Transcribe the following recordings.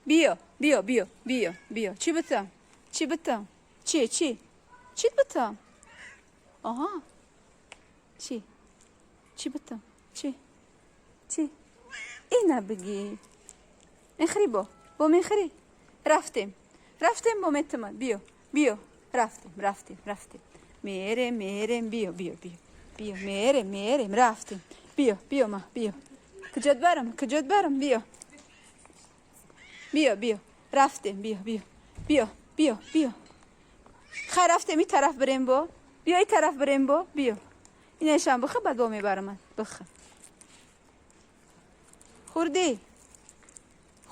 Биё, биё, биё, биё, биё. Чӣ битам? Чӣ битам? Чӣ, чӣ? Чӣ битам? Оҳа. Чӣ? Чӣ битам? Чӣ? Чӣ? Ина бигӣ. Мехӯрӣ бо? Бо мехӯрӣ? Рафтем. Рафтем бо метамад. Биё, биё. Рафтем, рафтем, рафтем. Мерем, мерем, биё, биё, биё. Биё, мерем, мерем, рафтем. Биё, биё ма, биё. Куҷот барам? Куҷот барам? Биё. Биё, биё. Рафтем, биё, биё. Биё, биё, биё. Хай рафтем ин тараф бирем бо. Биё ин тараф бирем бо. Биё. Инашам бихӯр, баъд бо мебарамад. Бихӯр. Хӯрдӣ?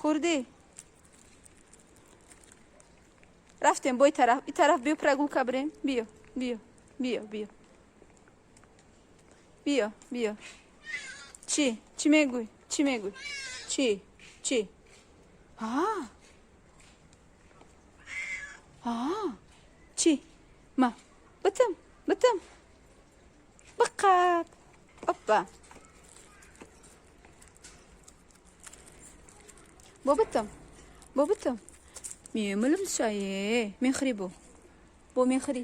Хӯрдӣ? Рафтем бо ин тараф. Ин тараф биё прогулка бирем. Биё, биё, биё, биё. Биё, биё. Чӣ? Чӣ мегӯй? Чӣ мегӯй? Чӣ? Чӣ? А? А? Чӣ? Ма. Битам, битам. Биқап. Опа. Бо битам. Бо битам. Мемилим шае. Мехӯрӣ бо. Бо мехӯрӣ.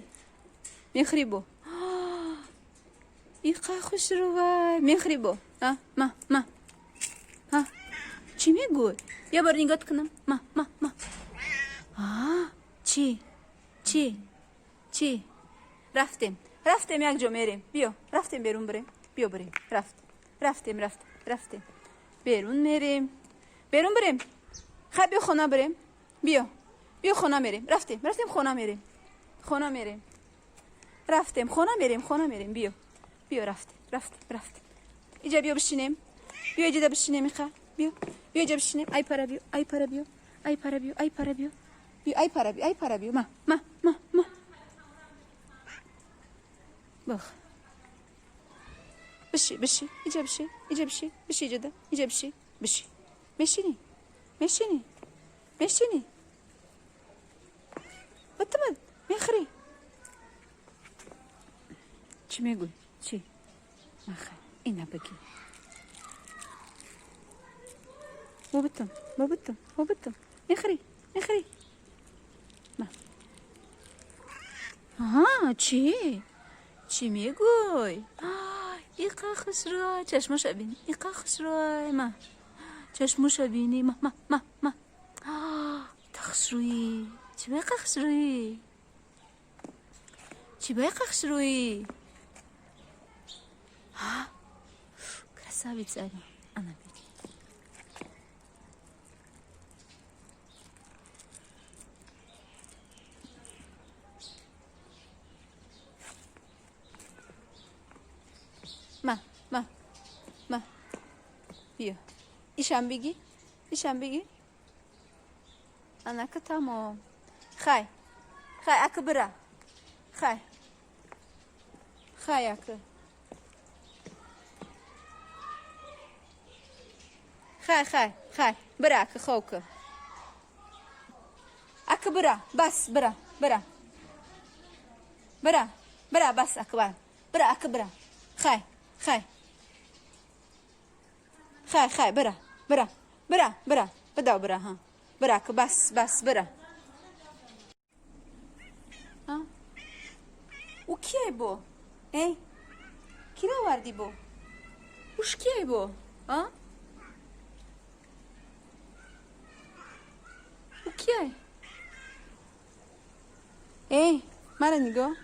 Мехӯрӣ бо. Иқа хушрӯвай. Мехӯрӣ бо. А, ма, ма. А? Чӣ мегӯй? Я бор нигоҳ кунам. Ма, ма, ма. А, чӣ? Чӣ? Чӣ? Рафтем. Рафтем як ҷо мерем. Биё, рафтем берун бирем. Биё бирем. Рафт. Рафтем, рафтем, рафтем. Берун мерем. Берун бирем. Хай биё хона бирем. Биё. Биё хона мерем. Рафтем, рафтем хона мерем. Хона мерем. Рафтем, хона мерем, хона мерем. Биё. Биё рафтем, рафтем, рафтем. Иҷа биё бишинем. Биё иҷа бишинем иқа. Биё. Биё иҷа бишинем. Ай пара биё, ай пара биё. Ай пара биё, ай пара биё. Биё, ай пара биё, ай пара биё. Ма, ма, ма, ма. Бах. Биши, биши, иҷа биши, иҷа биши, биши иҷада, иҷа биши, биши. Мешинӣ? Мешинӣ? Мешинӣ? Битамад, мехӯрӣ? Чӣ мегӯй? Чӣ? Махай, ина бигӣ. Бо битам, бо битам, бо битам. Мехӯрӣ? Мехӯрӣ? Ма. Аҳа, чӣ? Чӣ мегӯй? Иқа хушрӯй. Чашмоша бини. Иқа хушрӯй. Ма. Чашмоша бини. Ма, ма, ма, ма. Та хушрӯӣ. Чӣ ба иқа хушрӯӣ? Чӣ ба иқа хушрӯӣ? Красавица. Ана бигӣ. Ма, ма, ма. Биё. Ишам бигӣ. Ишам бигӣ. Анака тамом. Хай. Хай, ака бира. Хай. Хай, ака. Хай, хай, хай. Бира, ака, ховка. Ака бира. Бас, бира, бира. Бира, бира, бас, ака, бира. Бира, ака, бира. Хай, хай. Хай, хай, бира, бира, бира, бира. Бидав, бира, ҳа. Бира, ака, бас, бас, бира. А? У кияй бо? Эй? Киро овардӣ бо? Уш кияй бо? А? У кияй? Эй, мара нигоҳ.